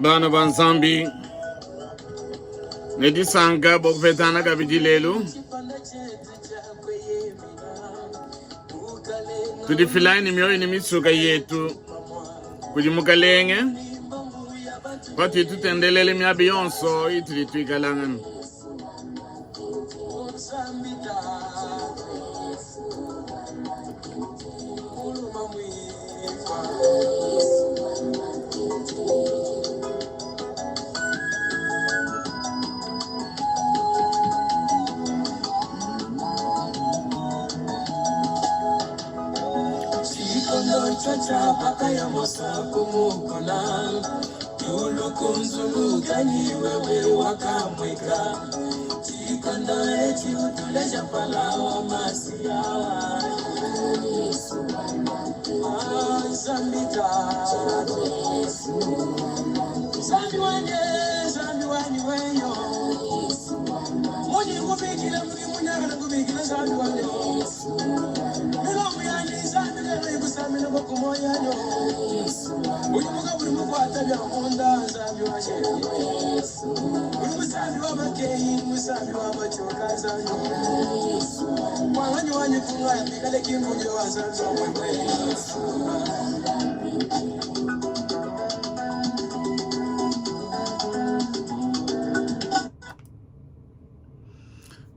Bana ba Nzambi, ne disanka bua kupetana kabidi lelu. Tudifilayi ne mioyo ne misuka yetu kudi Mukalenge patudi tutendelela miaba yonso itudi tuikalangana.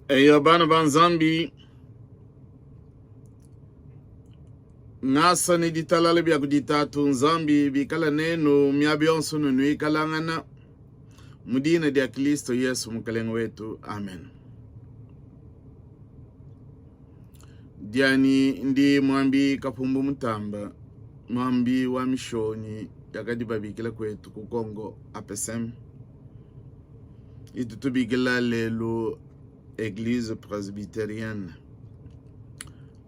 Eyo bana ba Nzambi, ngasa ne ditalala bia kudi Tatu Nzambi bikala nenu miaba yonso nunuikalangana mu dina dia Kristo Yesu Mukalenge wetu, amen. Dianyi ndi muambi Kapumbu Mutamba, muambi wa mishonyi yakadi babikila kwetu ku Congo APSM itu tubikila lelu Eglise Presbyterienne.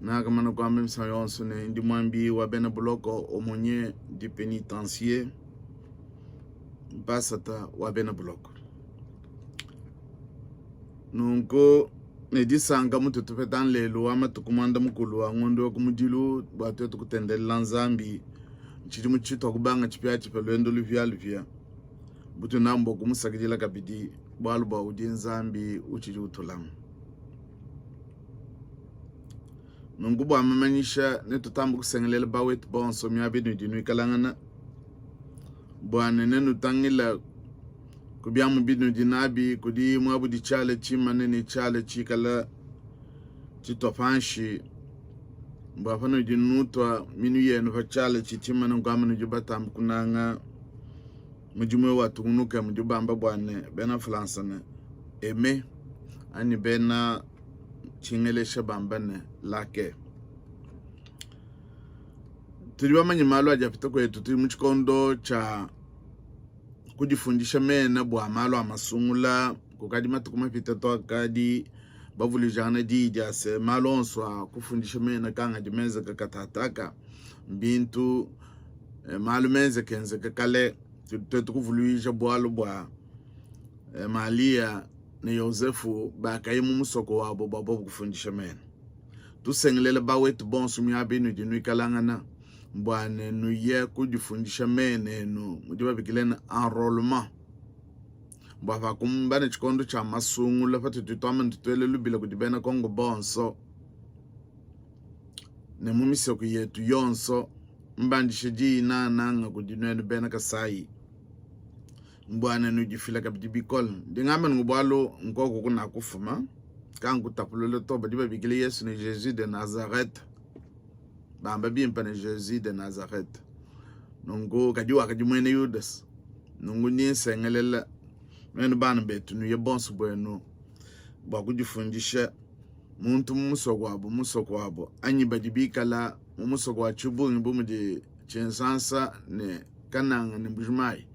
Nakamana kuamba misangu yonso ne ndi muambi wa bena buloko aumônier du pénitencier, mpasata wa bena buloko. Nunku ne disanka mutu tupeta lelu wa matuku muanda mukulu wa ngondo wa kumudilu bua tuetu kutendelela Nzambi tshidimu tshitua kubanga tshipiatshipia luendu lupialupia butu nambo kumusakidila kabidi bualu bua udi Nzambi utshidi utulama. Nunku bua mamanyisha netutambe kusengelela bawetu bonso miaba inudi nuikalangana bua ne nenutangila ku biamu binudi nabi kudi muabudi tshiala tshimane ne tshiala tshikala tshitua panshi bua panudi nutua minu yenu pa tshiala tshitshimane nkuamba nudi batambe kunanga mudimu eu watungunuka mudi bamba bua ne bena Fransa ne aime anyi bena tshingelesha bamba ne lake. Tudi bamanye malu adi apita kuetu, tudi mu tshikondo tshia kudifundisha mena bua malu a masungula. Kukadi matuku mapita tuakadi bavuluijangana diyi dia se, malu onso a kufundisha mena kangadi menzeka katataka mbintu eh, malu menzekenzeke kale. Tuetu kuvuluija bualu bua eh, Malia ne Yosefu bakaya mu musoko wabo bua bobu kufundisha mena. Tusengelela bawetu bonso miaba inudi nuikalangana bua ne nuye kudifundisha mena enu mudi babikila ne enrolement bua pakumbana tshikondo tshia masungula patudi tuamba ne tutuele lubila kudi bena Kongo bonso ne mu misoko yetu yonso mbandishe diyi nangananga kudi nuenu bena Kasai bua ne nudifila kabidi bikole. Ndi ngamba nunku bualu nkoku kunakufuma kankutapulula to badi babikila Yesu ne Jesus de Nazareth bamba bimpe ne Jesus de Nazareth nunku kadi wakadi muena Yudasa nunku ndi nsengelela nuenu bana betu nuye bonso buenu bua kudifundisha muntu mu musoko wabu musoko wabo anyi badi bikala mu musoko wa tshibungi bu mudi Tshinsansa ne Kananga ne Mbujimayi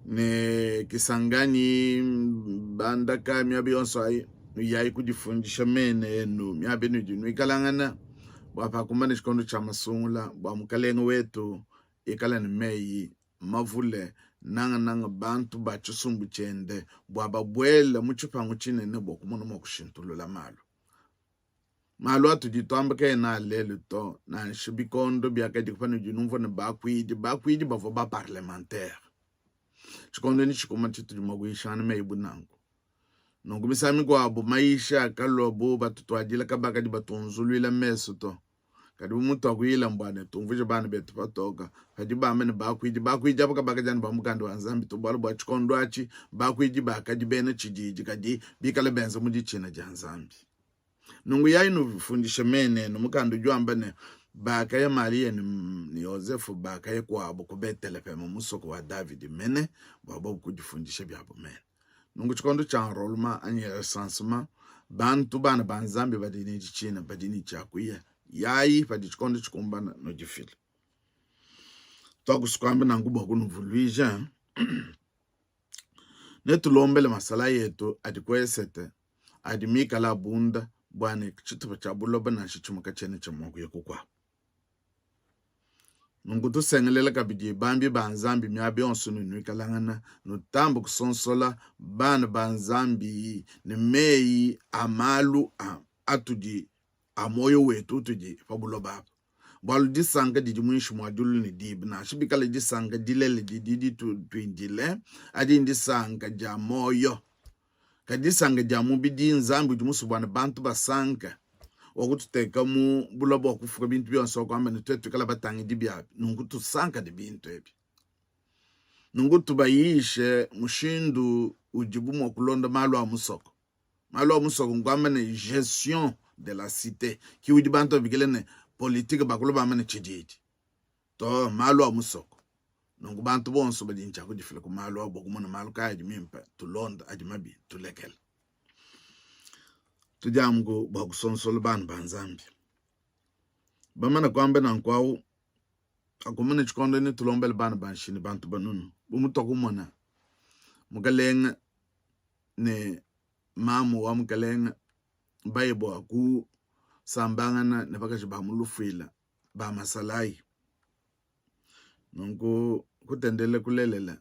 ne Kisangani Mbandaka miaba yonso ayi nuyayi kudifundisha mena enu miaba inudi nuikalangana bua pakumbana tshikondo tshia masungula bua mukalenge wetu ikala ne meyi mavule nangananga bantu ba tshisumbu tshiende bua babuele mu tshipangu tshinene bua kumona mua kushintulula malu. Malu atudi tuamba kaena a lelu to, nansha bikondo biakadiku panudi numvua ne bakuidi, bakuidi bavua ba parlementaire. Tshikondo netshikuma tshitudi mua kuyishangana meyi bu nanku. Nunku misangu mikuabu mayisha akalua bu batutuadila kabakadi batunzuluila mesu to. Kadi bu mutuakuyila mbua ne tumvuije bana betu patoka padi bamba ne bakuidi, bakuidi aba kabakadi anu ba mukanda wa Nzambi to, bualu bua tshikondo atshi bakuidi bakadi bena tshididi kadi bikale benza mu ditshina dia Nzambi. Nunku yayi nufundishe mena enu. Mukanda udi wamba ne, bakaya Mariya ne Yosefu bakaya kuabu ku Beteleheme, musoko wa Davidi mene, bua bobu kudifundisha biabu mena. Nunku tshikondo tshia enrolement anyi recensement, bantu bana ba Nzambi badi ne ditshina badi ne tshia kuya. Yayi padi tshikondo tshikumbana nudifile. Tuakusukuamba nanku bua kunuvuluija netulombele masalayi etu adi ku esete adi mikale abunda bua ne tshitupa tshia buloba nansha tshimue katshiena tshia mua kuya kukuabu. Nunku tusengelela kabidi bambi ba Nzambi miaba yonso ne nuikalangana, nutamba kusonsola bana ba Nzambi ne meyi a malu a atudi a muoyo wetu utudi pa buloba apa. Bualu disanka didi muinshi mua diulu ne diba, nansha bikala disanka dilele didi dituindile, adi ndisanka dia muoyo. Kadi disanka dia mubidi, Nzambi udi musue bua ne bantu basanke, wakututeka mu buloba bua kufuka bintu bionso, wakuamba ne tuetu tuikale batangidi biabi, nunku tusanka ne bintu ebi. Nunku tubayishe mushindu udibu mua kulonda malu a musoko. Malu a musoko nkuamba ne gestion de la cite, ki udi bantu babikila ne politique, bakulu bamba ne tshididi to, malu a musoko. Nunku bantu bonso badi ne tshia kudifila ku malu abu bua kumona malu kayi adi mimpe tulonda, adi mabi tulekela. Tudi amu bua kusonsola bana ba Nzambi. Bamana kuamba nanku au, akumana tshikondo ne tulombele bana ba nshi ne bantu banunu bu mutuakumona mukalenge ne mamu wa mukalenge baye bua kusambangana ne bakaji ba mu lufuila ba masalayi. Nunku kutendelela kulelela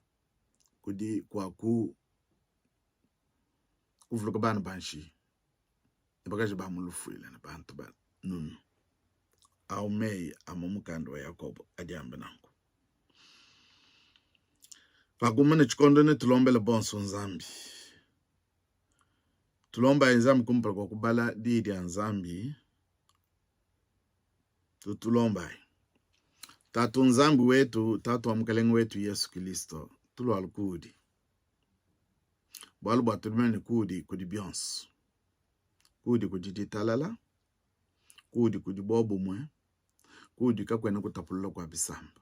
kudi kua ku kuvuluka bana ba nshiya ne bakaji ba mu lufuila ne bantu ba nunu. Au meyi a mu mukanda wa Yakobo adi amba nanku. Pakumbana tshikondo netulombele bonso Nzambi. Tulombayi Nzambi kumpala kua kubala Diyi dia Nzambi. Tutulombayi. Tatu Nzambi wetu, Tatu wa Mukelenge wetu Yesu Kilisto, tulualu kuudi. Bualu bua tudi ne kuudi kudi bionso. Kuudi kudi ditalala, kuudi kudi bobumue, kuudi kakuena kutapulula kua bisamba.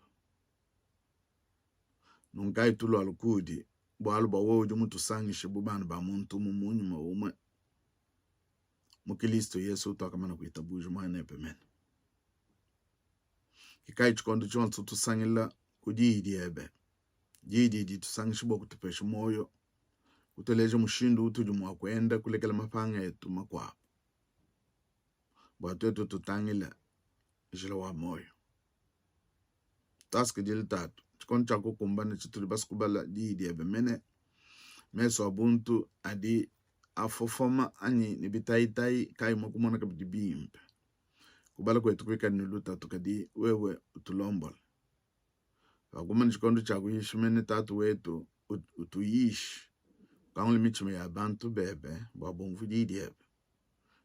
Nunkayi tulualu kuudi, bualu bua wewe udi mutusangishe bu bana ba muntu mu nyuma umue mu Kilisto Yesu utuakamana kuitabuja Muanebe mene. Kikayi tshikondo tshionso tusangila ku diyi diebe. Diyi didi ditusangisha bua kutupesha muoyo, kutuleja mushindu utudi mua kuenda kulekela mapanga etu makuabu bua tuetu tutangile njila wa muoyo. Tuasakidila Tatu, tshikondo tshia kukumbana tshitudi basue kubala diyi diebe mene. Mesu a buntu adi afofoma anyi ne bitayitayi kayi mua kumona kabidi bimpe. Kubala kuetu kuikale ne lutatu, kadi wewe utulombola. Pakumana tshikondo tshia kuyisha mene, Tatu wetu utuyishe, ukangule mitshima ya bantu bebe bua bumvue diyi diebe.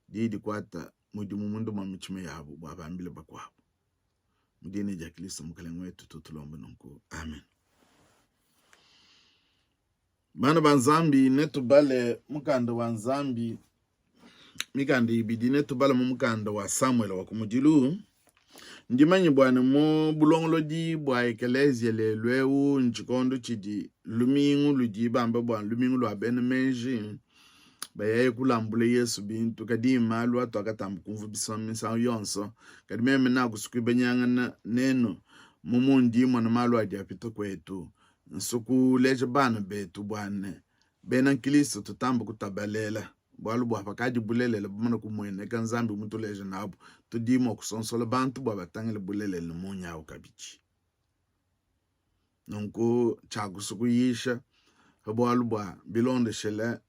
Diyi dikuata mudimu munda mua mitshima yabu bua bambile bakuabu. Mu dina dia Kristo Mukalenge wetu tutulomba nunku, amen. Bana ba Nzambi, netubale mukanda wa Nzambi mikanda ibidi, netubale mu mukanda wa Samuele wa kumudilu. Ndimanye bua ne mu bulongolodi bua ekelezia lelu eu ntshikondo tshidi lumingu ludi bamba bua lumingu lua bena meji bayaye kulambula Yesu bintu, kadi malu atuakatamba kumvua misangu yonso. Kadi meme nakusukuibanyangana nenu mu mundi mona malu adi apita kuetu, nsukuleja bana betu bua ne bena nkristo tutamba kutabalela bualu bua pakadi bulelela bumane kumueneka, Nzambi mutuleje nabu, tudi mua kusonsola bantu bua batangile bulelela ne munyawu kabidi. Nunku tshiakusua kuyisha pa bualu bua bilondeshele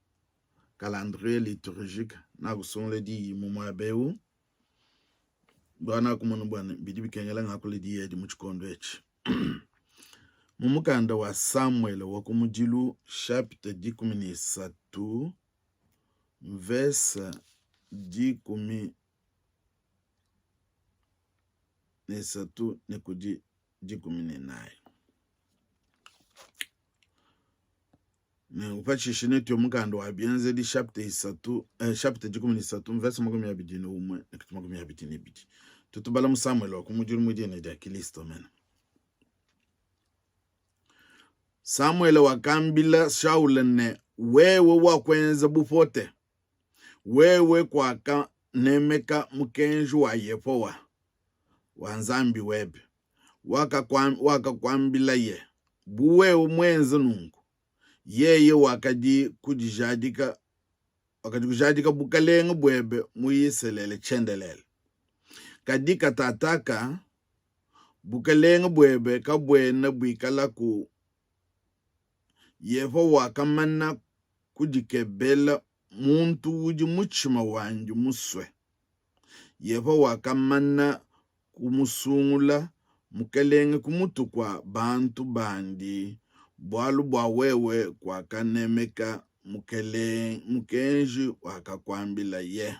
calendrier liturgique, nakusungula diyi mu muaba eu bua nakumona bua ne bidi bikengela ngakule diyi edi mu tshikondo etshi. Mu mukanda wa Samuele wa kumudilu chapitre 13 mvese 13 ne kudi 14. Nenku pashishe netuye mukanda wa Bienzedi chapitre isatu eh, chapitre 13 mvese 21 ne kudi 22. Tutubala mu Samuele wa kumudilu mu dina dia Kilisto mene. Samuele wakambila Shaula ne, wewe wakuenza bupote, wewe kuakanemeka mukenji wa Yehowa wa Nzambi webe wakakuambilaye, bu wewe muenze nunku, yeye wakadi kudijadika wakadi kujadika bukalenge buebe mu Isalele tshiendelele. Kadi katataka bukalenge buebe kabuena buikalaku. Yehowa wakamana kudikebela muntu udi mutshima wandi musue. Yehowa wakamana kumusungula mukelenge ku mutu kua bantu bandi, bualu bua wewe kuakanemeka mukenji wakakuambilaye.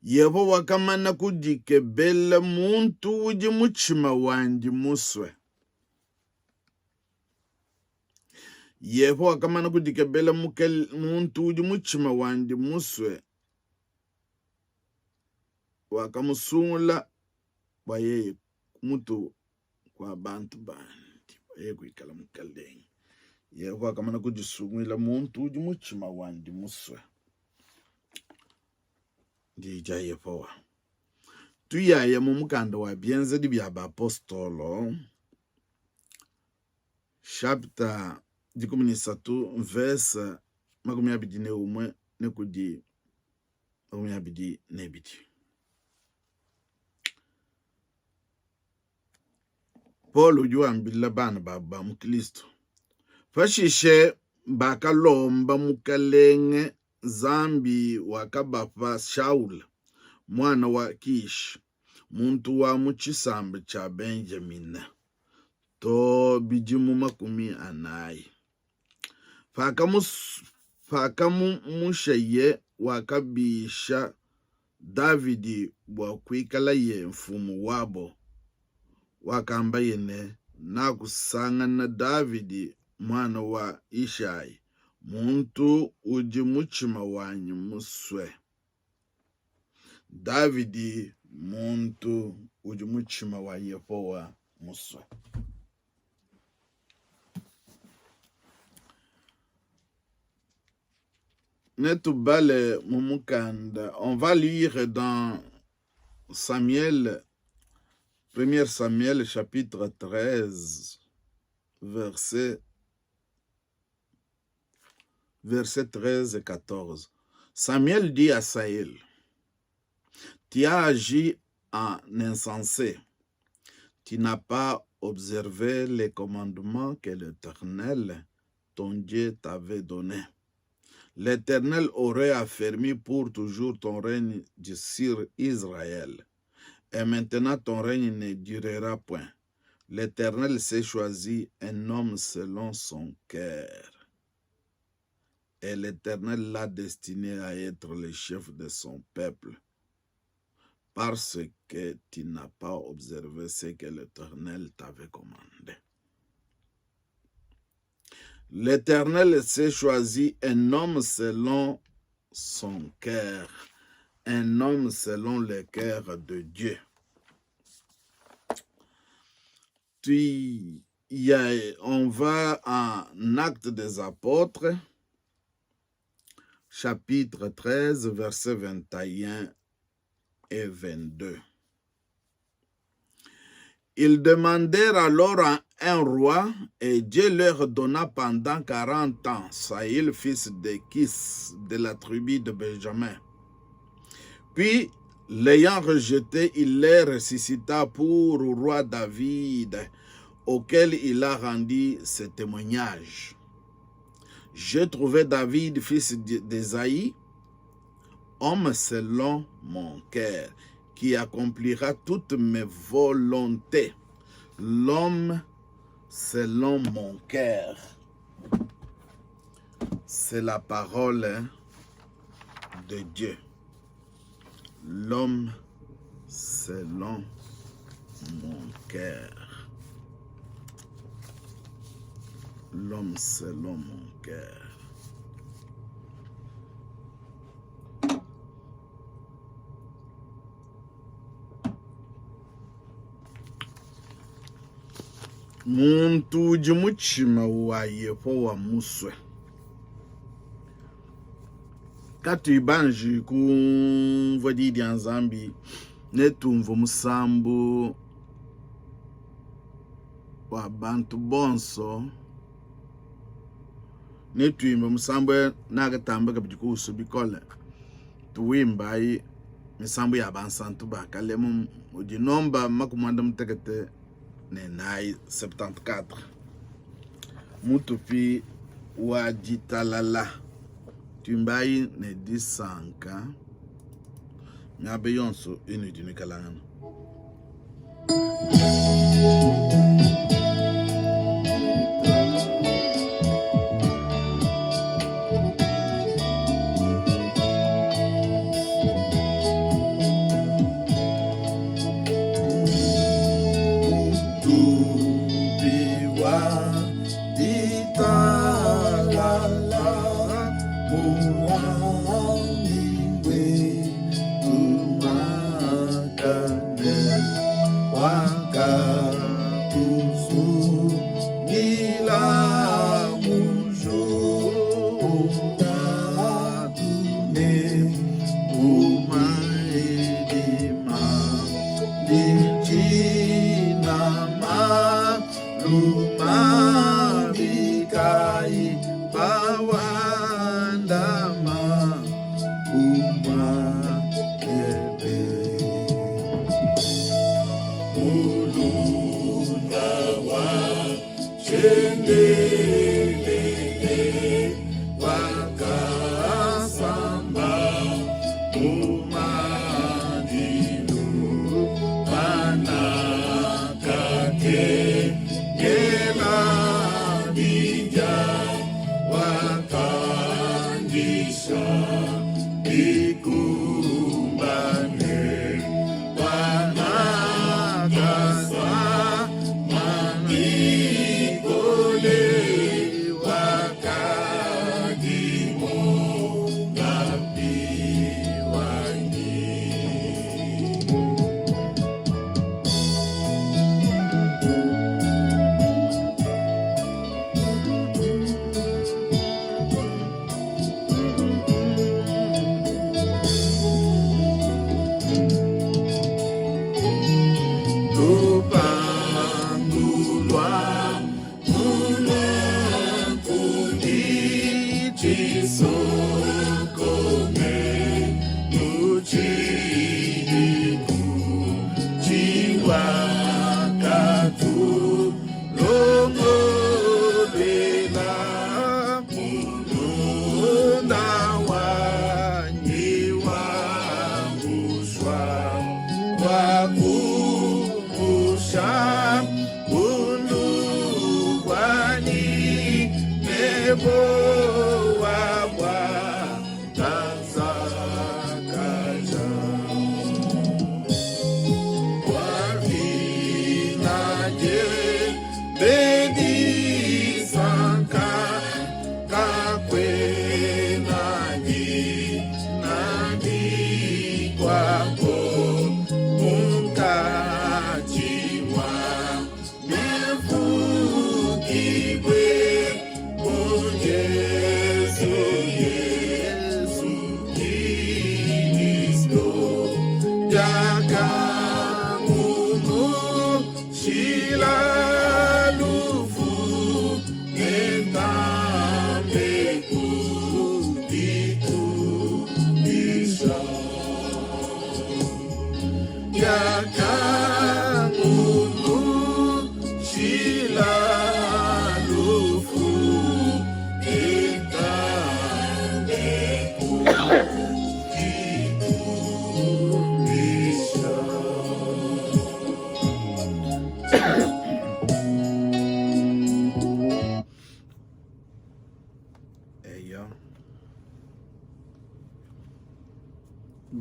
Yehowa wakamana kudikebela muntu udi mutshima wandi musue. Yehowa wakamana kudikebela muntu udi mutshima wandi musue, wakamusungula bua yeye ku mutu kua bantu bandi, bua yeye kuikala mukalenge. Yehowa wakamana kudisunguila muntu udi mutshima wandi musue. Diyi dia Yehowa. Tuyaya mu mukanda wa Bienzedi bia Bapostolo chapitre 13 verse 21 ne kudi 22. Paulo udi wambila bana babu ba mu Kristo. Pashishe bakalomba Mukalenge Nzambi wakabapa Shaula muana wa Kishi, muntu wa mu tshisamba tshia Benjamina, too bidimu 40. Pakamumushaye, wakabisha Davidi bua kuikalaye mfumu wabo. Wakambaye ne, Nakusangana Davidi, muana wa Yishai, muntu udi mutshima wanyi musue. Davidi muntu udi mutshima wa Yehowa musue. Netubale mu mukanda, on va lire dans Samuel, 1 Samuel chapitre 13, verset, verset 13 et 14. Samuel dit à Saül, tu as agi en insensé. Tu n'as pas observé les commandements que l'Éternel, ton Dieu, t'avait donnés. L'Éternel aurait affermi pour toujours ton règne sur Israël. Et maintenant ton règne ne durera point. L'Éternel s'est choisi un homme selon son cœur. Et l'Éternel l'a destiné à être le chef de son peuple, parce que tu n'as pas observé ce que l'Éternel t'avait commandé. L'Éternel s'est choisi un homme selon son cœur, un homme selon le cœur de Dieu. Tu, y a, on va en Actes des Apôtres, chapitre 13, versets 21 et 22. Ils demandèrent alors un roi, et Dieu leur donna pendant 40 ans Saül, fils de Kis, de la tribu de Benjamin. Puis, l'ayant rejeté, il les ressuscita pour roi David, auquel il a rendu ce témoignage. J'ai trouvé David, fils d'Ésaïe, homme selon mon cœur, qui accomplira toutes mes volontés. L'homme selon mon cœur. C'est la parole de Dieu. L'homme selon mon cœur. L'homme selon mon cœur. Muntu udi mutshima wa Yehowa musue. Katuyi banji kumvua di dia Nzambi, netumvue musambu wa bantu bonso, netuimbe musambu nakatamba kabidi kuusua bikole. Tuwimbayi misambu ya bansantu ba kale mudi nomba 94 74 mutupi wa ditalala. Tuimbayi ne disanka miaba yonso inudi nuikalangana.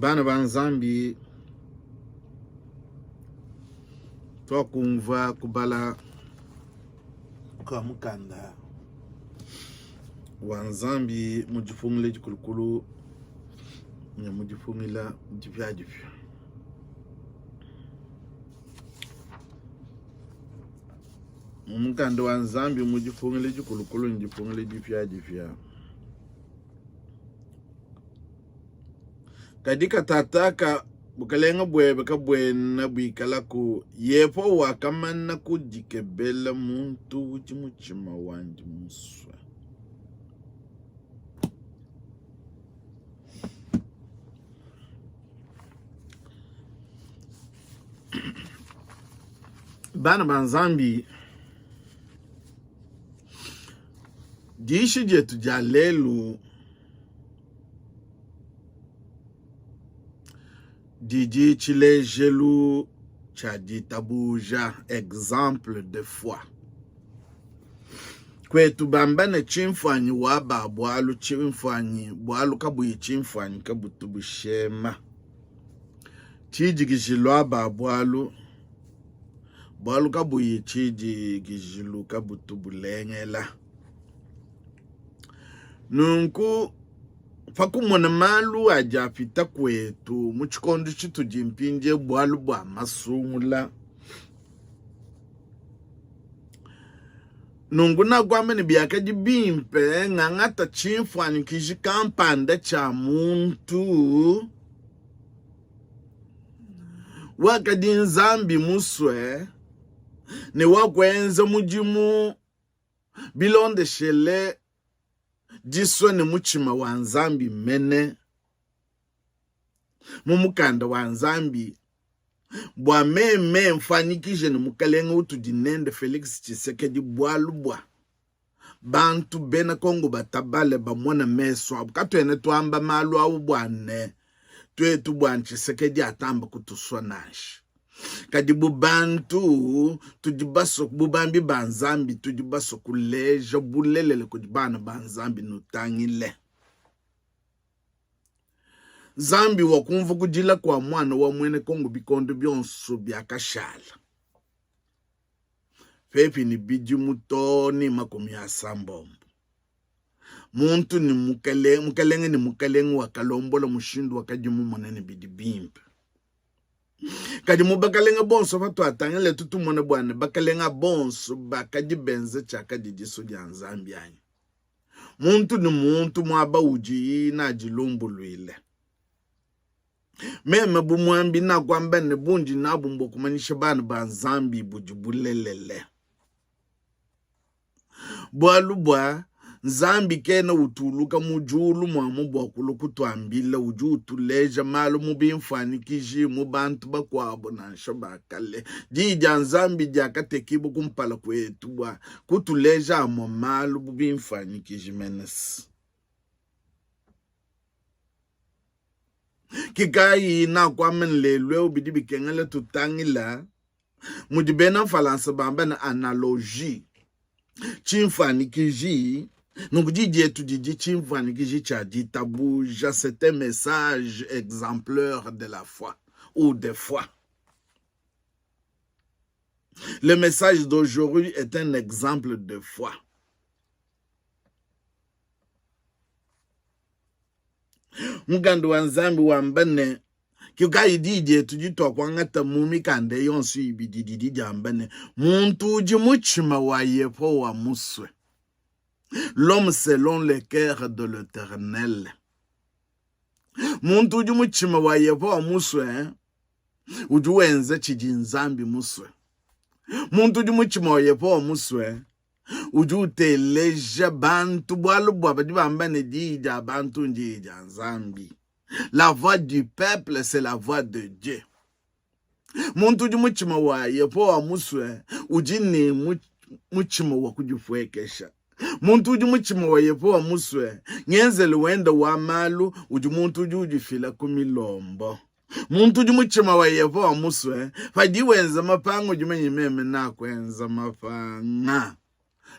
Bana ba Nzambi, tuakumvua kubala kua mukanda wa Nzambi mu dipungila dikulukulu ne mu dipungila dipiadipia. Mu mukanda wa Nzambi mu dipungila dikulukulu ne dipungila dipiadipia. Kadi katataka bukelenge buebe kabuena buikalaku. Yehowa wakamana kudikebela muntu udi mutshima wandi musue. Bana ba Nzambi, dishi dietu dia lelu didi tshilejelu tshia ditabuja, exemple de foi. Kuetu bamba ne tshimfuanyi wa ba bualu tshimfuanyi bualu kabuyi tshimfuanyi kabutu bushema. Tshidikijilu aba bualu bualu kabuyi tshidikijilu kabutu bulengela. Nunku pa kumona malu adi apita kuetu mu tshikondo tshitudi mpindieu bualu bua masungula, nunku nakuamba ne biakadi bimpe ngangata tshimfuanyikiji kampanda tshia muntu wakadi Nzambi musue ne wakuenza mudimu bilondeshele disua ne mutshima wa Nzambi mene mu mukanda wa Nzambi bua meme mfuanyikije ne mukalenge utudi nende Felix Tshisekedi bualu bua bantu bena Kongo batabale bamona mesu abu. Katuena tuamba malu au bua ne tuetu bua Tshisekedi atamba kutusua nansha. Kadi bu bantu tudi basue, bu bambi ba Nzambi tudi basue kuleja bulelela kudi bana ba Nzambi. Nutangile, Nzambi wakumvua kudila kua muana wa muena Kongo bikondo bionso biakashala pepi ne bidimu too ne 80. Muntu ne mukelenge, mukelenge ne mukelenge wakalombola mushindu wakadi mumone ne bidi bimpe. Kadi mu bakalenge bonso patuatangila tutumone bua ne bakalenge bonso bakadi benza tshiakadi disu dia Nzambi anyi? Muntu ne muntu muaba udiyi nadilumbuluile. Meme bu muambi nakuamba ne bundi nabu mbua kumanyisha bana ba Nzambi budi bulelele. Bualu bua Nzambi kena utuluka mu diulu muamu bua kulua kutuambila, udi utuleja malu mu bimfuanyikiji mu bantu bakuabo nansha ba kale. Diyi dia Nzambi diakatekibua kumpala kuetu bua kutuleja amue malu bu bimfuanyikiji mene. Ke kayi nakuamba ne lelu eu bidi bikengela tutangila mudi bena Mfalansa bamba ne analogie, tshimfuanyikiji. Nunku di dietu didi tshimfuanyikiji tshia ditabuja, c'est un message exemplaire de la foi ou de foi. Le message d'aujourd'hui est un exemple de foi. Mukanda wa Nzambi wamba ne Ke kayi diyi dietu dituakuangata mu mikanda yonso ibidi didi diamba ne, muntu udi mutshima wa Yehowa musue, l'homme selon le cœur de l'Eternel. Muntu udi mutshima wa Yehowa musue udi wenza tshidi Nzambi musue. Muntu udi mutshima wa Yehowa musue udi uteleja bantu, bualu bua badi bamba ne, diyi dia bantu ndiyi dia Nzambi. La voix du peuple, c'est la voix de Dieu. Muntu udi mutshima wa Yehowa musue udi ne mutshima wa kudipuekesha. Muntu udi mutshima wa Yehowa musue, ngenzelu wende wa malu udi muntu udi udifila ku milombo. Muntu udi mutshima wa Yehowa musue, padi wenza mapanga udi manye meme nakuenza mapanga.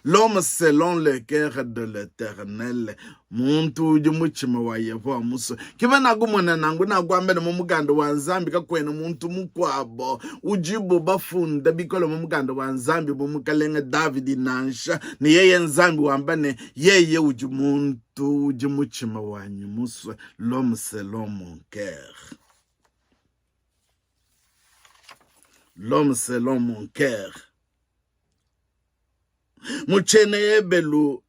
L'homme selon le cœur de l'Eternel, muntu udi mutshima wa Yehowa musue. Ke banakumona nanku nakuamba ne mu mukanda wa Nzambi kakuena muntu mukuabo udibo bafunda bikole mu mukanda wa Nzambi bu mukalenge Davidi nansha, ne yeye Nzambi wamba ne yeye udi muntu udi mutshima wanyi musue, l'homme selon mon cœur. L'homme selon mon cœur. Mu tshiena Ebelu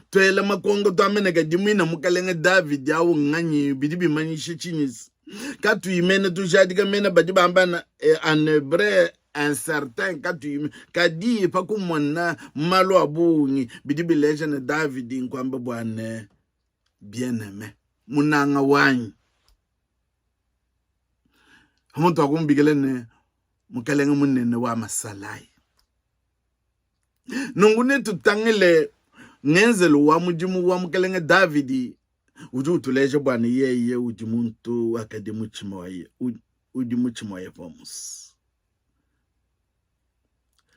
tuela makongo tuambe ne kadi muine mukalenge Davidi au nganyi? Bidi bimanyisha tshinyi? Katuyi mene tujadika mene badi bamba ne eh, en hébreu incertain katuyi kadi pa kumona malu a bungi bidi bileja ne Davidi nkuamba bua ne bien-aimé munanga wanyi muntu wakumubikila ne mukalenge munene wa masalayi Nunku netutangile ngenzelu wa mudimu wa mukalenge Davidi udi utuleja bua ne yeye udi muntu wakadi mutshima wa udi mutshima wa Yehowa musue.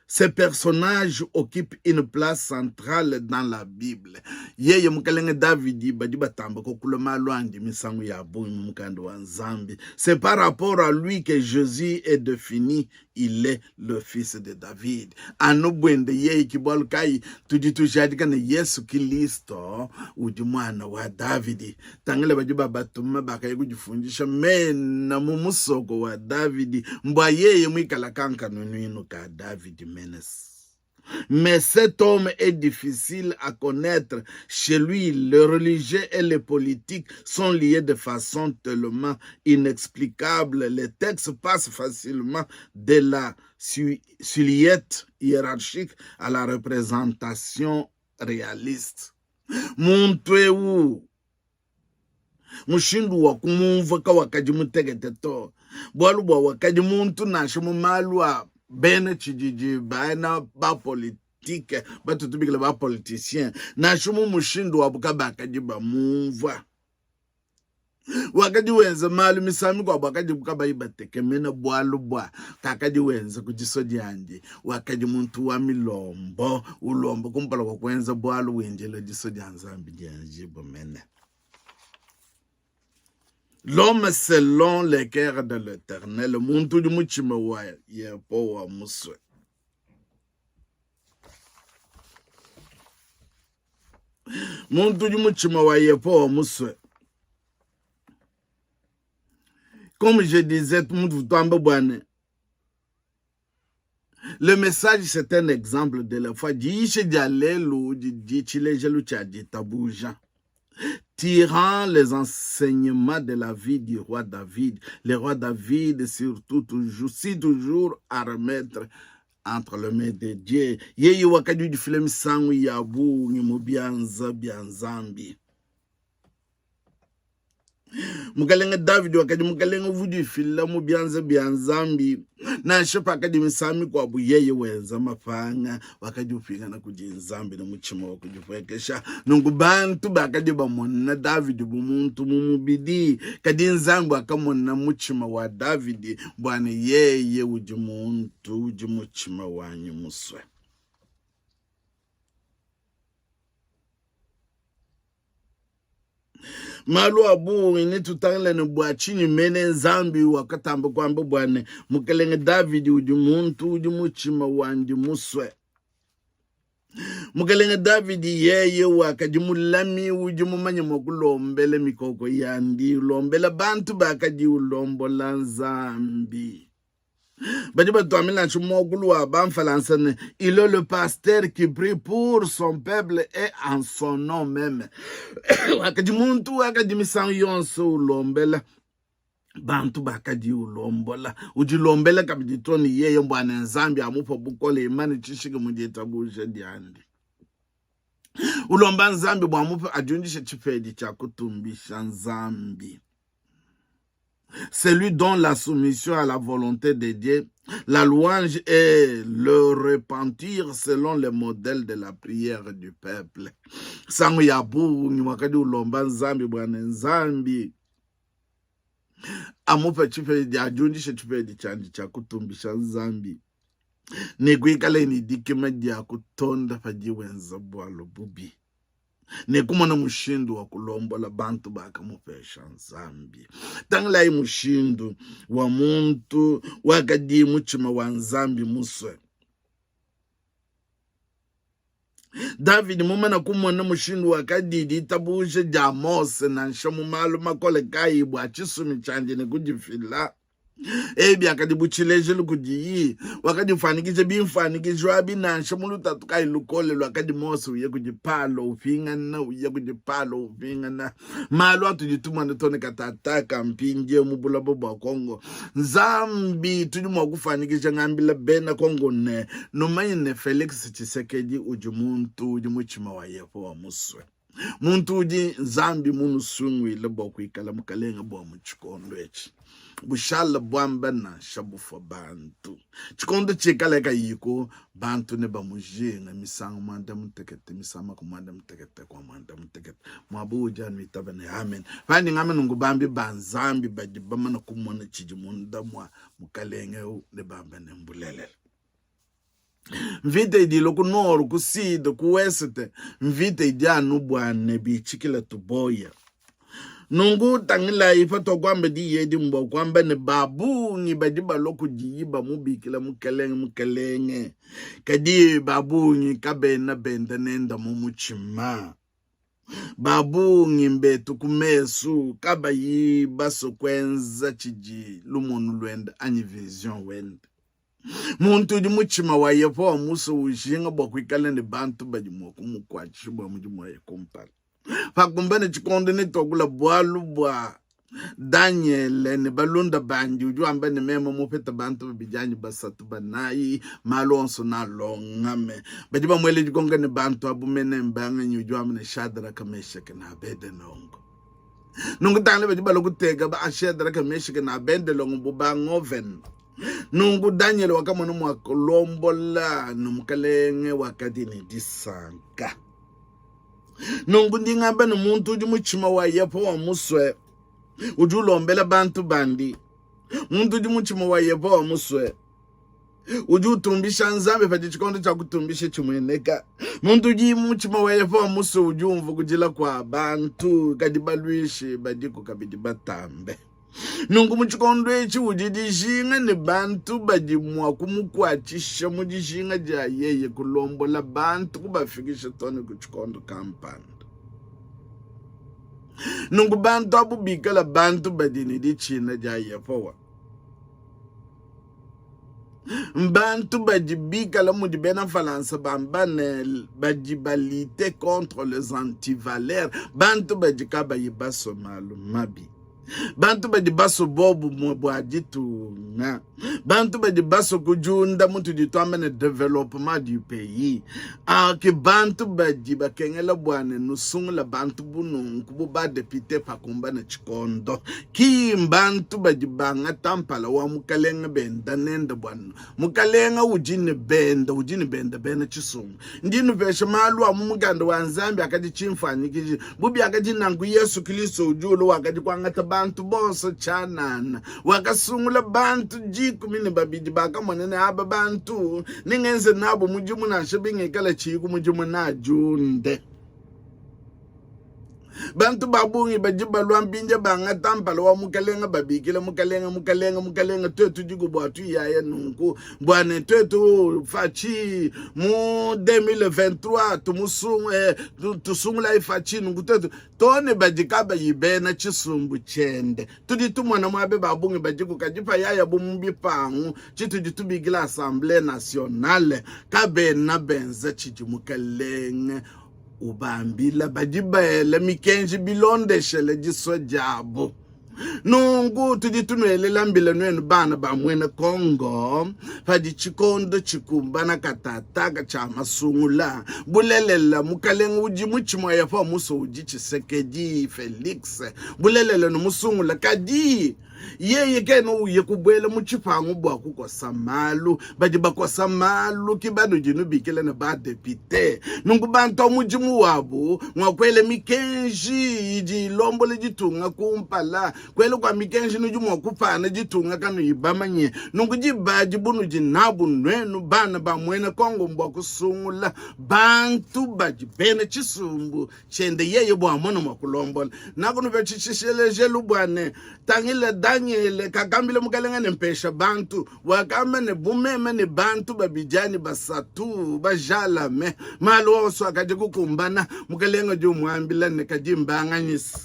Ce personnage occupe une place centrale dans la Bible. Yeye mukalenge Davidi badi batamba kokula malu andi misangu ya bungi mu mukanda wa Nzambi. C'est par rapport à lui que Jésus est défini il est le fils de David. Anu buende yeye ki bualu kayi tudi tujadika ne Yesu Kilisto udi muana wa Davidi. Tangila badi babatuma bakaya kudifundisha mena mu musoko wa Davidi mbua yeye muikala kankanunuinu ka Davidi menes. Mais cet homme est difficile à connaître. Chez lui, le religieux et le politique sont liés de façon tellement inexplicable. Les textes passent facilement de la silhouette hiérarchique à la représentation réaliste. Muntu eu mushindu wa kumumvua kawakadi mutekete to, bualu bua wakadi muntu nansha mu malu a bena tshididi, bena ba politike batu tubikila ba politicien, nansha mu mushindu wabu kabakadi bamumvua. Wakadi wenza malu misangu mikuabu akadibu kabayi batekemena, bualu bua kakadi wenza ku disua diandi. Wakadi muntu wa milombo, ulomba kumpala kua kuenza bualu, windila disua dia Nzambi dienjibue mene. L'homme selon le cœur de l'Eternel, muntu udi mutshima wa Yehowa musue. Muntu udi mutshima wa Yehowa musue. Comme je disais, muntu tuamba bua ne Le message c'est un exemple de la foi. Diyisha dia lelu didi tshilejelu tshia ditabuja. Tirant les enseignements de la vie du roi David. Le roi David surtout toujours, si toujours à remettre entre les mains de Dieu. Yeye wakadi udifila misangu ya bungi mu bianza bia Nzambi. Mukalenge Davidi wakadi mukalenge uvua udifila mu bianza bia Nzambi, nansha pakadi misangu mikuabu yeye wenza mapanga, wakadi upingana kudi Nzambi ne mutshima wa kudipuekesha. Nunku bantu bakadi bamona Davidi bu muntu mu mubidi, kadi Nzambi wakamona mutshima wa Davidi bua ne yeye udi muntu udi mutshima wanyi musue. Malu a bungi netutangile ne bua tshinyi mene Nzambi wakatamba kuamba bua ne mukelenge Davidi udi muntu udi mutshima wandi musue. Mukelenge Davidi yeye wakadi mulami udi mumanye mua kulombela mikoko yandi, ulombela bantu bakadi ulombola Nzambi. Badi batuambila nansha muakulu wa bamfalansa ne il est le pasteur qui prie pour son peuple et en son nom meme. Wakadi muntu wakadi misangu yonso ulombela bantu bakadi ulombola, udilombela kabidi to ne yeye mbua ne Nzambi amupa bukole imane tshishiki mu ditabuja diandi. Ulomba Nzambi bua amupe adiundishe tshipedi tshia kutumbisha Nzambi. Celui dont la soumission à la volonté de Dieu, la louange et le repentir selon le modèle de la prière du peuple. Sango ya bungi wakadi ulomba Nzambi bua ne Nzambi amupe tshipedi, adiundishe tshipedi tshiandi tshia kutumbisha Nzambi. Ne kuikala ne dikima dia kutonda padi wenza bualu bubi ne kumona mushindu wa kulombola bantu bakamupesha Nzambi. Tangilayi mushindu wa muntu wakadi mutshima wa Nzambi musue. Davidi mumana kumona mushindu wakadi ditabuja dia Mose nansha mu malu makole kayi bua tshisumi tshiandi ne kudifila, Ebi biakadi bu tshilejilu kudiyi. Wakadifuanyikija bimfuanyikijo abi nansha mu lutatu kayi lukole luakadi Mose uya kudi Palo upingana, uya kudi Palo upingana. Malu atudi tumona too ne katataka mpindieu mu buloba bua Kongo. Nzambi tudi mua kufuanyikija ngambila bena Kongo ne, numanye ne Felix Tshisekedi udi muntu udi mutshima wa Yehowa musue. Muntu udi Nzambi munusunguile bua kuikala mukalenge bua mu tshikondo etshi, bushala buamba nansha bufua bantu. Tshikondo tshikale kayiku, bantu nebamujinge misangu muanda mutekete, misangu makumi muanda mutekete kua muanda mutekete. Muaba udi anu itaba ne amen. Pandi ngamba nunku, bambi ba Nzambi badi bamana kumona tshidi munda mua mukalenge eu nebambe ne mbulelela. Mvita idi ilua ku nord, ku sud, ku ouest, mvita idi anu bua ne bitshikila tuboya. Nunku tangilayi patuakuamba diyi edi mbua kuamba ne ba bungi badi balua kudiyi bamubikila mukelenge mukelenge, kadi ba bungi kabena benda nenda mu mutshima. Ba bungi mbetu ku mesu kabayi basue kuenza tshidi lumonu luende anyi vision wende. Muntu udi mutshima wa Yehowa musue ujinga bua kuikala ne bantu badi mua kumukuatshisha bua mudimu waye kumpala. Pakumbana tshikondo netuakula bualu bua Danyele ne balunda bandi, udi wamba ne, meme mupete bantu babidi anyi basatu banayi, malu onso nalongame. Badi bamuela dikonka ne bantu abu mene mbanganyi? Udi wamba ne, Shadraka, Meshake ne Abedenego. Nunku tangila badi balua kuteka ba Shadraka, Meshake ne Abedenego bu bangovena. Nunku Danyele wakamona mua kulombola ne mukalenge wakadi ne disanka. Nunku ndi ngamba ne muntu udi mutshima wa Yehowa musue udi ulombela bantu bandi. Muntu udi mutshima wa Yehowa musue udi utumbisha Nzambi padi tshikondo tshia kutumbisha tshimueneka. Muntu udi mutshima wa Yehowa musue udi umvua kudila kua bantu, kadi baluishi badiku kabidi batambe. Nunku mu tshikondo etshi udi dijinga ne bantu badi mua kumukuatshisha mu dijinga dia yeye kulombola bantu kubafikisha too ne ku tshikondo kampanda. Nunku bantu abu bikala bantu badi ne ditshina dia Yehowa. Mbantu badi bikala mudi bena Mfalansa bamba ne badi balite contre les antivaleurs, bantu badi kabayi basue malu mabi. Bantu badi basue bobumue bua ditunga, bantu badi basue kudiunda mutudi tuamba ne developpement du pays, ke bantu badi bakengela bua ne nusungula bantu bu nunku bu badepite pakumbana tshikondo. Ki mbantu badi bangata mpala wa mukalenge benda nende bua mukalenge udi ne benda udi ne benda bena tshisumbu. Ndi nupesha malu a mu mukanda wa Nzambi akadi tshimfuanyikiji. Bu biakadi nanku Yesu Kristo udi ulua wakadi kuangata bantu bonso tshianana. Wakasungula bantu 12 bakamona ne aba bantu nengenze nabo mudimu nansha bingikala tshiyi ku mudimu nadiunde. Bantu ba bungi badi balua mpindia bangata mpala wa mukalenge babikila mukalenge mukalenge mukalenge tuetu diku bua tuyaya nunku bua ne tuetu faci mu 2023 tumusungu eh, tusungulayi faci nunku tuetu to ne badi kabayi bena tshisumbu tshiende tudi tumona muabe ba bungi badiku kadi payaya bu mu bipangu tshitudi tubikila assemblée nationale kabena benza tshidi mukalenge ubambila badi bela mikenji bilondeshele disua diabu. Nunku tudi tunuelela mbila nuenu bana ba muena Kongo, padi tshikondo tshikumbana katataka tshia masungula, bulelela mukalenge udi mutshima wa Yehowa musue udi Tshisekedi Felix, bulelela numusungula kadi. Yeye kena uya kubuela mu tshipangu bua kukosa malu. Badi bakosa malu ke banudi nubikila ne badepite. Nunku bantu abu mudimu wabu ngua kuela mikenji idi ilombola ditunga kumpala. Kuela kua mikenji nudi mua kupana ditunga kanuyi bamanye. Nunku diba adi bunudi nabu nuenu bana ba muena Kongo mbua kusungula bantu badi bena tshisumbu tshiende yeye bua amone mua kulombola. Nakunupesha tshilejilu bua ne, tangila Danyele kakambila mukalenge ne, mpesha bantu. Wakamba ne, bu meme ne bantu babidi anyi basatu bajalame, malu onso akadi kukumbana. Mukalenge udi umuambila ne, kadi mbanganyisi?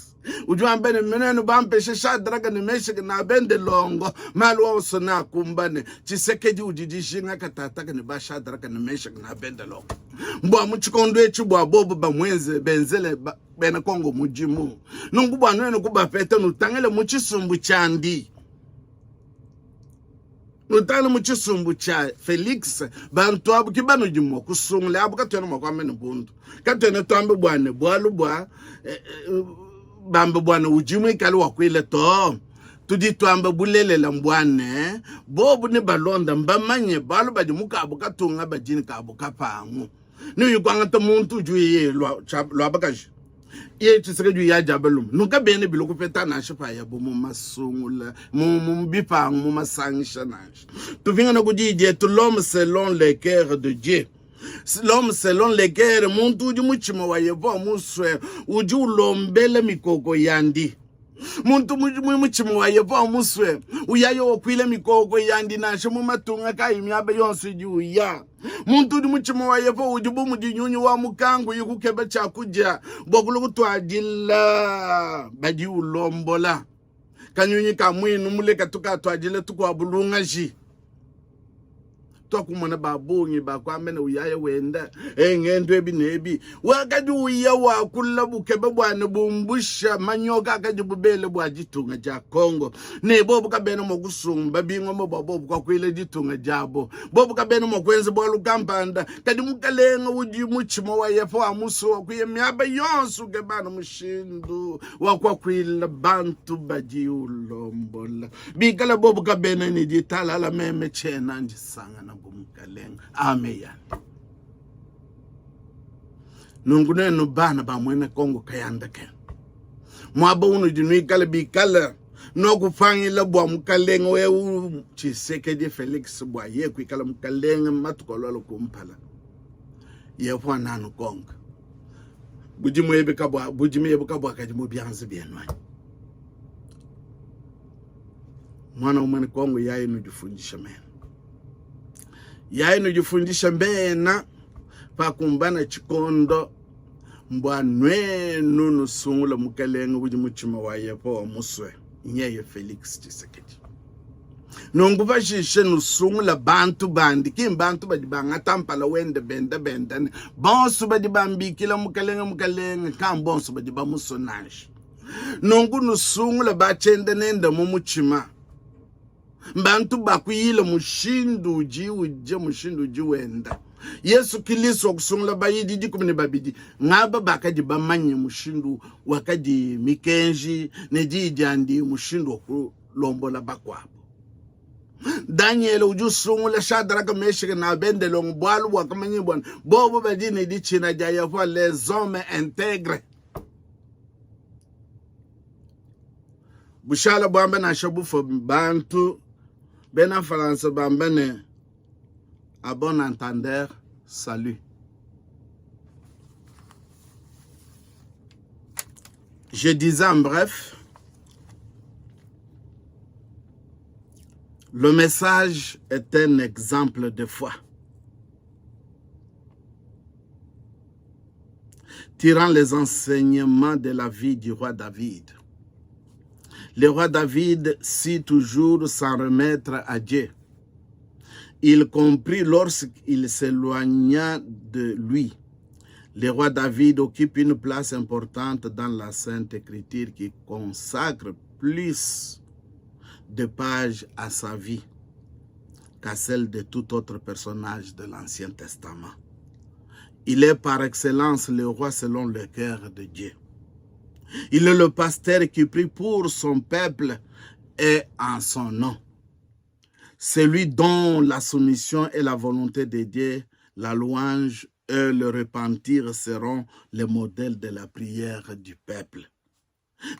Udi wamba ne, nuenu bampeshe Shadraka ne Mesheke ne Abendelongo, malu onso neakumbane. Tshisekedi udi dijinga katataka ne ba Shadraka ne Mesheke ne Abendelongo bua mu tshikondo etshi bua bobu bamuenze benzele bena Kongo mudimu. Nunku bua nuenu kubapeta, nutangile mu tshisumbu tshiandi, nutangile mu tshisumbu tshia Felix. Bantu abu ke banudi mua kusungula, abu katuena mua kuamba ne bundu, katuena tuamba bua ne bualu bua eh, eh, bambe bua ne udi muikale wakuila to. Tudi tuamba bulelela mbua ne bobu ne balonda mbamanye bualu badi mu kabu katunga badi ne kabu kapangu. Nuyi kuangata muntu udi uye lua bakaji ye Tshisekedi uya dia balume nunka bena bilo kupeta nansha payabu mu masungula mu bipangu mu masangisha nansha. Tupingana ku diyi dietu, l'homme selon le cœur de Dieu. L'homme selon le cœur, muntu udi mutshima wa Yehowa musue, udi ulombela mikoko yandi. Muntu mu mutshima wa Yehowa musue, uyaye wakuila mikoko yandi nansha mu matunga kayi miaba yonso idi uya. Muntu udi mutshima wa Yehowa udi bu mudi nyunyu wa mukanku uyi kukeba tshiakudia bua kulua kutuadila badi ulombola. Kanyunyi ka muinu mule katu katuadila tukuabu lungaji. Tuakumona ba bungi bakuamba ne uyaya wenda e ngendu ebi ne ebi, wakadi uya wakula bukeba bua ne bumbusha manyoka akadibu bele bua ditunga dia Kongo, ne bobu kabena mua kusumba bingoma bua bobu kuakuila ditunga diabo, bobu kabena mua kuenza bualu kampanda. Kadi mukalenga udi mutshima wa Yehowa musue kuya miaba yonso ukeba mushindu wa kuakuila bantu badi ulombola. Bikala bobu kabena ne ditalala, meme tshiena ndisangana bu mukalenga. Ameya. Nunku nuenu bana ba muena Kongo kayanda kenu, muaba unudi nuikale bikale nuakupangila bua mukalenga eu Tshisekedi Felix bua ye kuikala mukalenga matuku alualua kumpala, Yehowa nanukonka budimu ebi kabua budimi ebu kabuakadi mu bianza bienu anyi? Mwana wa muena Kongo yayi nudifundisha mena, yayi nudifundisha mena pakumbana tshikondo mbua nuenu nusungula mukelenge udi mutshima wa Yehowa musue, nyeye Felix Tshisekedi. Nunku pashishe nusungula bantu bandi, ki mbantu badi bangata mpala wende benda benda ne bonso badi bambikila mukelenge mukelenge, ka mbonso badi bamusue nansha. Nunku nusungula batshienda nende mu mutshima, mbantu bakuyila mushindu udi udia, mushindu udi wenda. Yesu Kilisto wakusungula bayidi 12, ngaba bakadi bamanye mushindu wakadi mikenji ne diyi diandi, mushindu wa kulombola bakuabo. Danyele udi usungula Shadraka, Mesheke ne Abendelongo bualu buakamanyibua ne bobo badi ne ditshina dia Yehowa, les hommes integres. Bushala buamba nansha bufua bantu bena Faransa bamba ne à bon entendeur salut. Je disais en bref, le message est un exemple de foi. Tirant les enseignements de la vie du roi David. Le roi David sut toujours s'en remettre à Dieu. Il comprit lorsqu'il s'éloigna de lui. Le roi David occupe une place importante dans la Sainte Écriture qui consacre plus de pages à sa vie qu'à celle de tout autre personnage de l'Ancien Testament. Il est par excellence le roi selon le cœur de Dieu. Il est le pasteur qui prie pour son peuple. est en son nom. Celui dont la soumission et la volonté de Dieu, la louange et le repentir seront les modèles de la prière du peuple.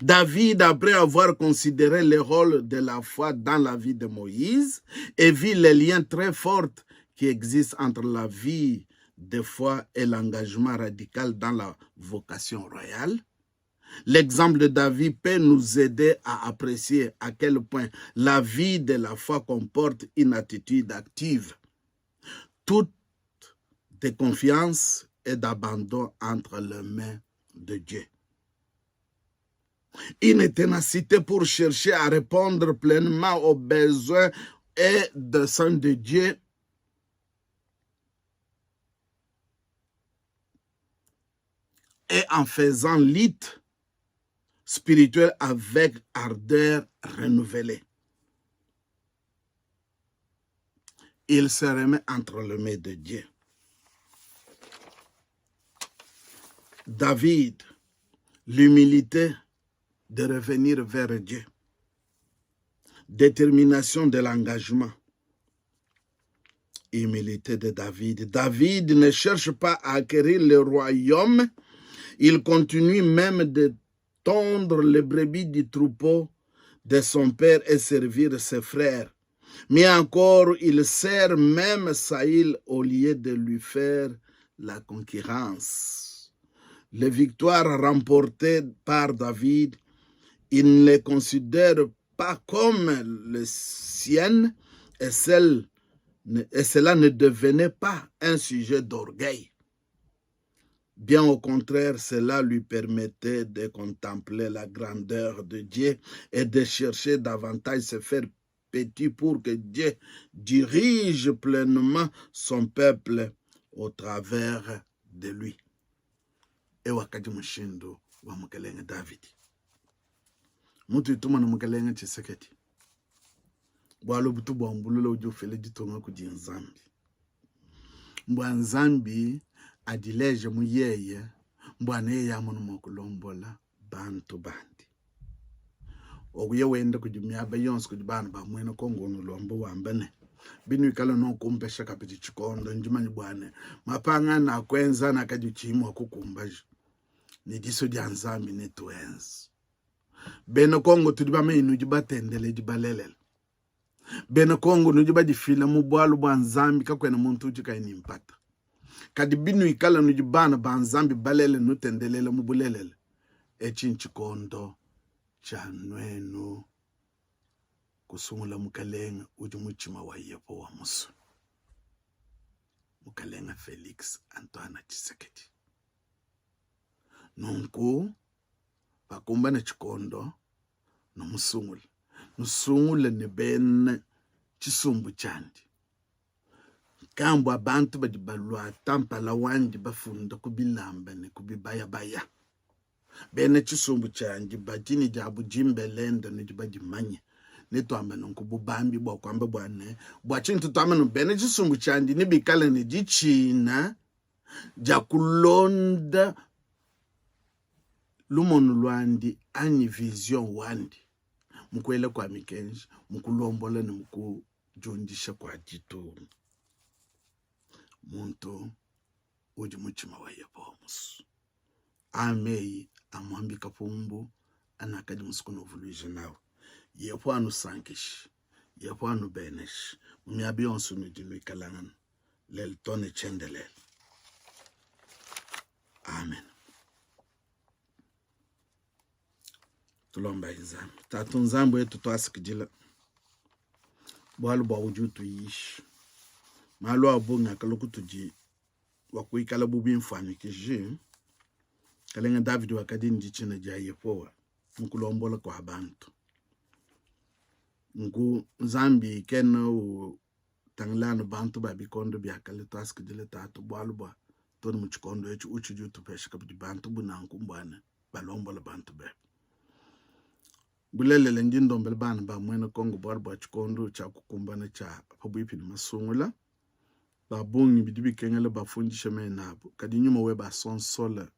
David, après avoir considéré le rôle de la foi dans la vie de Moïse et vu les liens très forts qui existent entre la vie de foi et l'engagement radical dans la vocation royale, l'exemple de David peut nous aider à apprécier à quel point la vie de la foi comporte une attitude active, toute de confiance et d'abandon entre les mains de Dieu. Une ténacité pour chercher à répondre pleinement aux besoins et desseins de Dieu et en faisant lutte spirituelle avec ardeur renouvelée. Il se remet entre les mains de Dieu. David, l'humilité de revenir vers Dieu. Détermination de l'engagement. Humilité de David. David ne cherche pas à acquérir le royaume. Il continue même de tondre les brebis du troupeau de son père et servir ses frères. Mais encore, il sert même Saül au lieu de lui faire la concurrence. Les victoires remportées par David, il ne les considère pas comme les siennes et, celles, et cela ne devenait pas un sujet d'orgueil. Bien au contraire, cela lui permettait de contempler la grandeur de Dieu et de chercher davantage se faire petit pour que Dieu dirige pleinement son peuple au travers de lui. Eu wakadi mushindu wa mukelenge Davidi. Mutu ituma na mukelenge Tshisekedi. Bualu butu buambulula udi ufila ditunga kudi Nzambi. Mbua Nzambi adileje mu yeye, mbua neye amone mua kulombola bantu bandi. Okuya wenda kudi miaba yonso kudi bana ba muena Kongo unulomba wamba ne, binuikala nukumpesha kabidi tshikondo, ndi manya bua ne mapanga anakuenza nakadi tshiyi mua kukumbaja ne disu dia Nzambi netuenze. Bena Kongo tudi bamanye nudi batendeledi balelela. Bena Kongo nudi badifila mu bualu bua Nzambi, kakuena muntu udi kayi ne mpata. Kadi binuikala nudi bana ba Nzambi balele nutendelela mu bulelela, etshi ntshikondo tshia nuenu kusungula mukalenge udi mutshima wa Yehowa musue, Mukalenge Felix Antoine Tshisekedi. Nunku pakumbana tshikondo numusungule, nusungule ne bena tshisumbu tshiandi nkambua bantu badi baluata mpala wandi bafunda ku bilamba ne ku bibayabaya. Bena tshisumbu tshiandi badi ne diabu dimbelenda, nudi badimanye. Netuambe nunku bu bambi bua kuamba bua ne, bua tshinyi tutuamba nunku? Bena tshisumbu tshiandi nebikale ne ditshina dia kulonda lumonu luandi anyi vision wandi mu kuela kua mikenji, mu kulombola ne mu kudiundisha kua ditunga. Muntu udi mutshima wa Yehowa musue. Aa meyi a muambi Kapumbu anakadi musue kunuvuluija nawu. Yehowa anusankishe, Yehowa anubeneshe mu miaba yonso inudi nuikalangana lelu too ne tshiendelele. Amen. Tulombayi Nzambi. Tatu Nzambi wetu, tuasakidila bualu bua udi utuyisha malu a bungi akalua kutudi bua kuikala bu bimfuanyikiji. Kalenga Davidi wakadi ne ditshina dia Yehowa mu kulombola kua bantu. Nunku Nzambi kena utangila anu bantu ba bikondo bia kale. Tuasakidila Tatu bualu bua too ne mu tshikondo etshi utshidi utupesha kabidi bantu bu nanku mbua ne balombola bantu bebe. Bulelela ndi ndombela bana ba muena Kongo bualu bua tshikondo tshia kukumbana tshia pabuipi ne masungula. Ba bungi bidi bikengela bafundishe mena abu, kadi nyuma webe asonsole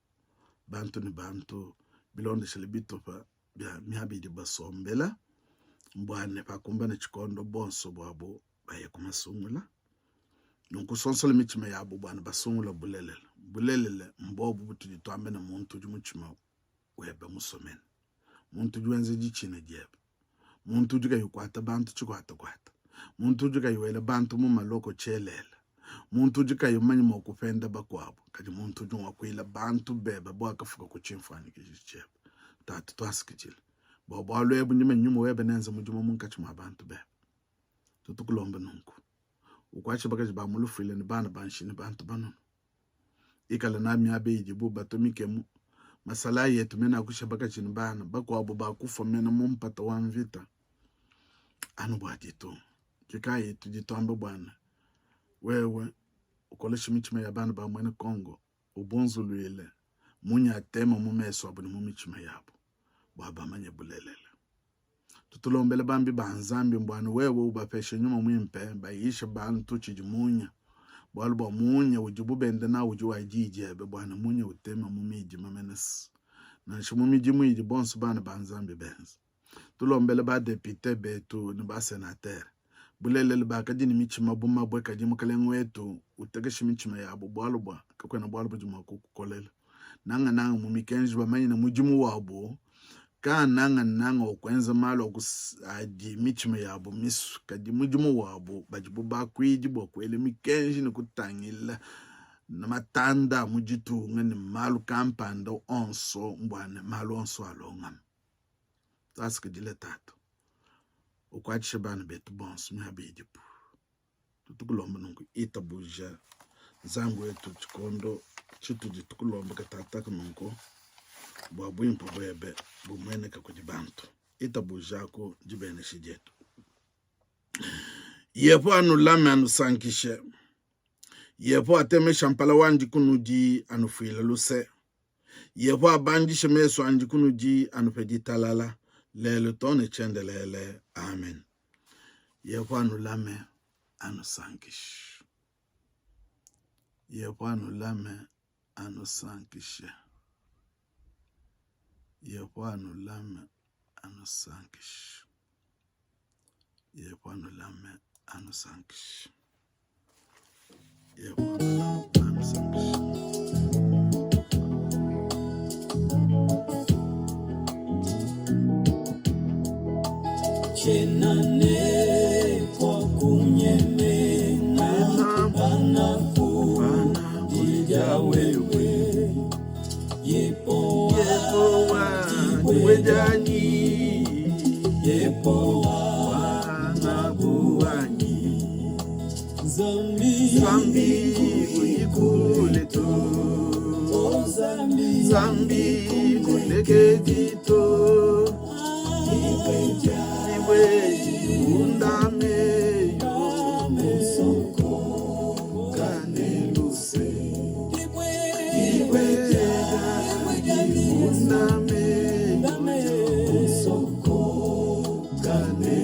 bantu ne bantu bilondeshile bitupa bia miaba idi basombela. Mbua ne pakumbana tshikondo bonso buabu baye ku masungula. Nunku sonsola mitshima yabu bua ne basungula bulelela. Bulelela mbobu butudi tuamba ne muntu udi mutshima webe musomene, muntu udi wenza ditshina diebe, muntu udi kayi ukuata bantu tshikuatakuata, muntu udi kayi wela bantu mu maloko tshielela, muntu udi kayi mumanye mua kupenda bakuabu, kadi muntu udi wakuila bantu bebe bu akafuka ku tshimfuanyikiji tshiebe. Tatu, tuasakidila bua bualu ebu, ndi manya nyuma webe nenze mudimu munkatshi mua bantu bebe. Tutukulomba nunku, ukuatshe bakaji ba mu lufuila ne bana ba nshiya ne bantu banunu. Ikala na miaba idibu batua mikemu, masalayi etu mene akusha bakaji ne bana bakuabu bakufua mene mu mpata wa mvita anu bua ditunga. Ke kayi tudi tuamba bua ne, wewe ukoleshe mitshima ya bana ba muena Kongo, ubunzuluile munya atema mu mesu abu ne mu mitshima yabu bua bamanye bulelela. Tutulombele bambi ba Nzambi mbua ne wewe ubapeshe nyuma muimpe bayishe bantu tshidi munya, bualu bua munya udibu benda nawu udi wa diyi diebe, bua ne munya uteme mu midima mene nansha mu midimu idi bonso bana ba Nzambi benza. Tulombele ba depute betu ne ba senatere bulelela bakadi ne mitshima bu mabue, kadi Mukelenge wetu utekeshe mitshima yabu, bualu bua kakuena bualu budi mua kukukolela, nangananga mu mikenji, bamanye ne mudimu wabu ka nangananga wa kuenza malu adi mitshima yabu misue, kadi mudimu wabu badi bu bakuidi bua kuela mikenji ne kutangila matanda a mu ditunga ne malu kampanda onso mbua ne malu onso alongame. Tuasakidile Tatu, ukuatshishe bana betu bonso miaba idibu. Tutukulomba nunku, itabuja Nzambi wetu tshikondo tshitudi tukulomba katataka nunku bua buimpe buebe bumueneke kudi bantu. Itabujaku dibenesha dietu. Yehowa anulame anusankishe. Yehowa atemesha mpala wandi kunudi anufuile luse. Yehowa abandishe mesu andi kunudi anupe ditalala lelu too ne tshiendelele. Amen. Yehowa anulame anusankishe. Yehowa anulame anusankishe. Yehowa anulame anusankishe. Yehowa anulame anusankishe. Yehowa anulame anusankishe. Tshiena ne kua kunyemena panakudia wewe Yehowa dibue dianyi Yehowa ngabu wanyi Nzambi udi kule to Nzambi kulekedi to Dibue undame yo kane luse Dibue undame yo kane.